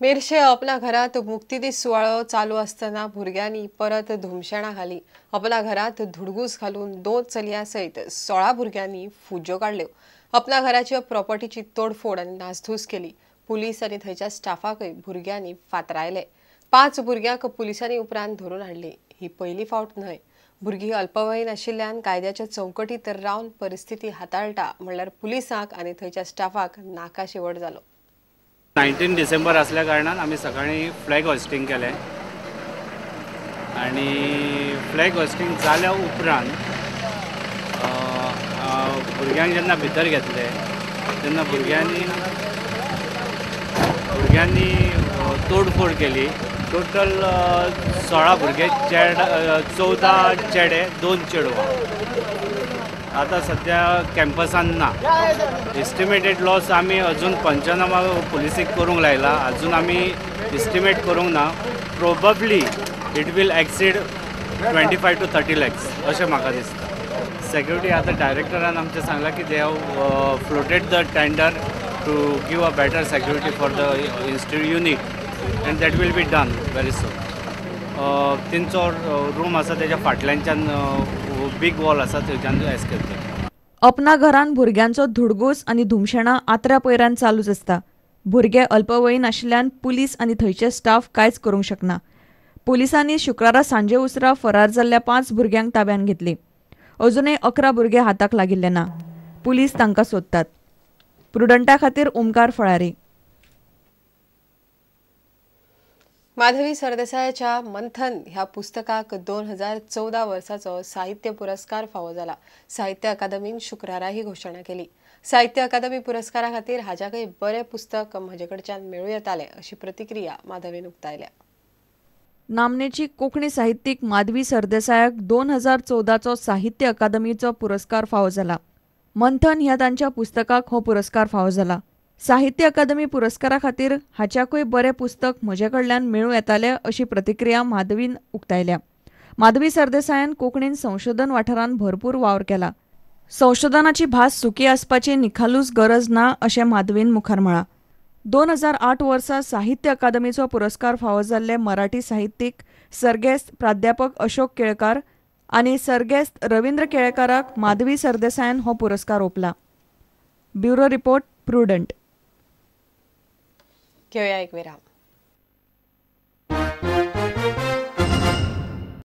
मेरशे अपना घरात मुक्तिदीस सुवाळो चालू आसतना भुरग्यांनी परत धुमशेणां घाली. अपना घरात धुडगूस घालून 2 चलयां सयत 16 भुरग्यांनी फुज्यो काडल्यो. अपना घराच्या प्रॉपर्टीची तोडफोड आनी नासधूस केली. पुलीस आनी थंयच्या स्टाफाकय भुरग्यांनी फातरायले. 5 भुरग्यांक पुलिसांनी उपरांत धरून हाडली. ही पयली फावट न्हय. भुरगीं अल्पवयीन आशिल्ल्यान कायद्याच्या चौकटीत रावन परिस्थिती हाताळटा म्हणल्यार पुलिसांक आनी थंयच्या स्टाफाक नाका शेवट जालो. 19 डिसेंबर असल्या कारणान आमी सकाळी फ्लॅग होस्टिंग केलें आनी फ्लॅग होस्टिंग जाल्या उपरांत भुरग्यांक जेन्ना भितर घेतले तेन्ना भुरग्यांनी तोडफोड केली. टोटल 16 भुरगे, 14 चेडे, 2 चेडवां आतां सद्या कॅम्पसान ना. एस्टिमेटेड लॉस आमी अजून पंचनामा पुलिसीक करूंक लायला, अजून आमी एस्टिमेट करूंक ना. Probably it will exceed 25 to 30 lakhs अशें म्हाका दिसता. सेक्युरिटी आतां डायरेक्टरान आमचें सांगलां की they have floated the tender to give a better security for the unit and that will be done very soon. तेंचो रूम आसा तेज्या फाटल्यानच्यान बिग वॉल आसा थंयच्यान एस्केप जाता. अपना घरान भुरग्यांचो धुडगूस आनी धुमशेणां आत्र्या पयऱ्यान चालूच आसता. भुरगे अल्पवयीन आशिल्ल्यान पुलीस आनी थंयचे स्टाफ कांयच करूंक शकना. पुलिसांनी शुक्रारा सांजे उसरां फरार जाल्ल्या 5 भुरग्यांक ताब्यांत घेतली. अजुनय 11 भुरगे हाताक लागिल्ले ना. पुलीस तांकां सोदतात. प्रुडंटा खातीर ओमकार फळारी. माधवी सरदेसायाच्या मंथन ह्या पुस्तकाक 2014 वर्साचो साहित्य पुरस्कार फावो जाला. साहित्य अकादमीन शुक्रारा ही घोशणा केली. साहित्य अकादमी पुरस्कारा खातीर हाज्याकय बरें पुस्तक म्हजे कडच्यान मेळूं येतालें अशी प्रतिक्रिया माधवीन उक्तायल्या. नामनेची कोंकणी साहित्यीक माधवी सरदेसायाक 2014चो साहित्य अकादमीचो पुरस्कार फावो जाला. मंथन ह्या तांच्या पुस्तकाक हो पुरस्कार फावो जाला. साहित्य अकादमी पुरस्कारा खातीर हाच्याकूय बरें पुस्तक म्हजे कडल्यान मेळूं येतालें अशी प्रतिक्रिया माधवीन उक्तायल्या. माधवी सरदेसायान कोंकणीन संशोधन वाठारांत भरपूर वावर केला. संशोधनाची भास सुकी आसपाची निखालूस गरज ना अशें माधवीन मुखार म्हळां. 2008 वर्सा साहित्य अकादमीचो पुरस्कार फावो जाल्ले मराठी साहित्यीक सर्गेस्त प्राध्यापक अशोक केळकार आनी सर्गेस्त रवींद्र केळकाराक माधवी सरदेसायान हो पुरस्कार ओपला. Bureau report, Prudent. घेऊया एक विराम.